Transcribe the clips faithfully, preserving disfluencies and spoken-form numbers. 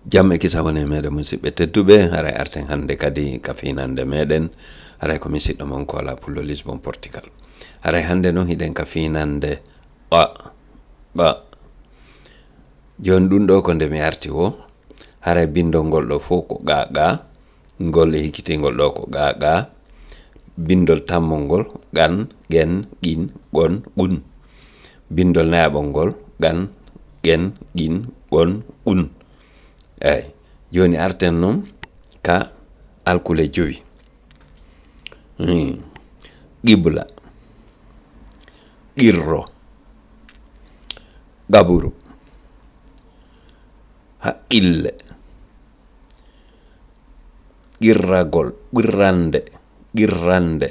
Jam e kisawone meɗen musidɓe tedduɓe, haray arten hannde kadi ka finande meɗen, haray ko misidɗo mon Kola Pullo Lisbon Portugal. Haray hannde non hiɗen ka finande qa, qa. Joni ɗum ɗo ko nde mi arti wo, haray bindol ngol ɗo fof ko qa, qa, ngol e hikitingol ɗo ko qa, qa, bindol tammol ngol qan, qen, qin, qon, qun, bindol nayaɓol ngol qan, qen, qin, qon, qun. Eyi, joni arten non ka alkule jowi. Hmm. Qibla, qirro, qaburu, haqqille, qirragol, qirrande, qirrande,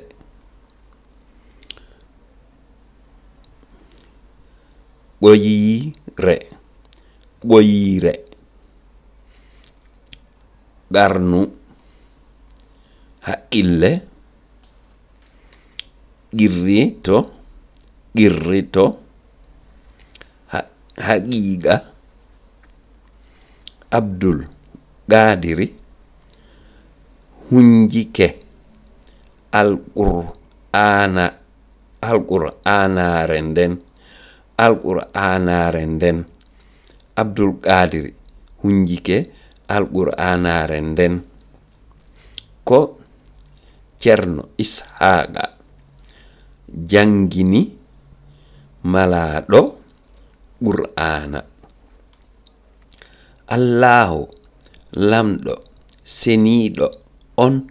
qoyire, qoyire, qarnu, haqqille, qirrito, qirrito, ha-, haqiqa, Abdul Qadiri, hunjike, Alqur'aana, Alqur'aanaare nden, Alqur'aanaare nden, Abdul Qadiri, hunjike, Alqur'aanaare nden. Ko Ceerno Ishaaqa janngini malaaɗo Qur'aana. Allaahu Laamɗo Seniiɗo on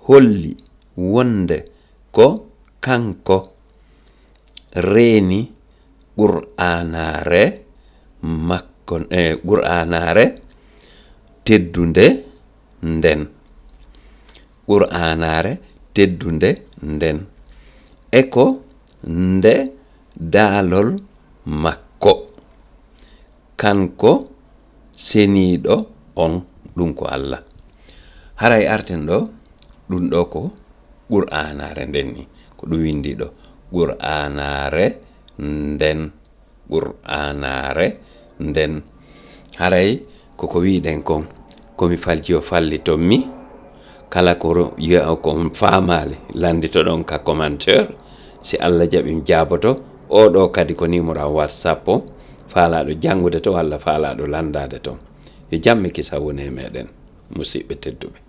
holli wonde ko kanko reeni Qur'aanaare makko, eh, Qur'aanaare teddunde nden. Qur'aanaare teddunde nden. E ko nde daalol makko. Kanko seniiɗo on, ɗum ko Allah. Haray arten ɗo, ɗum ɗo ko Qur'aanaare nden ni. Ko ɗum windi ɗo, Qur'aanaare nden, Qur'aanaare nden. Haray ko ko wiɗen kon, ko mi falji o falliton mi. Kala ko ro-, yi'a ko on faamaali, lannditoɗon ka commentaire. Si Allah jaɓi mi jaaboto. Oɗo kadi ko numéro am WhatsApp o, faalaaɗo janngude to walla faalaaɗo lanndaade ton. Yo jam e kisal wone e meɗen, musidɓe tedduɓe.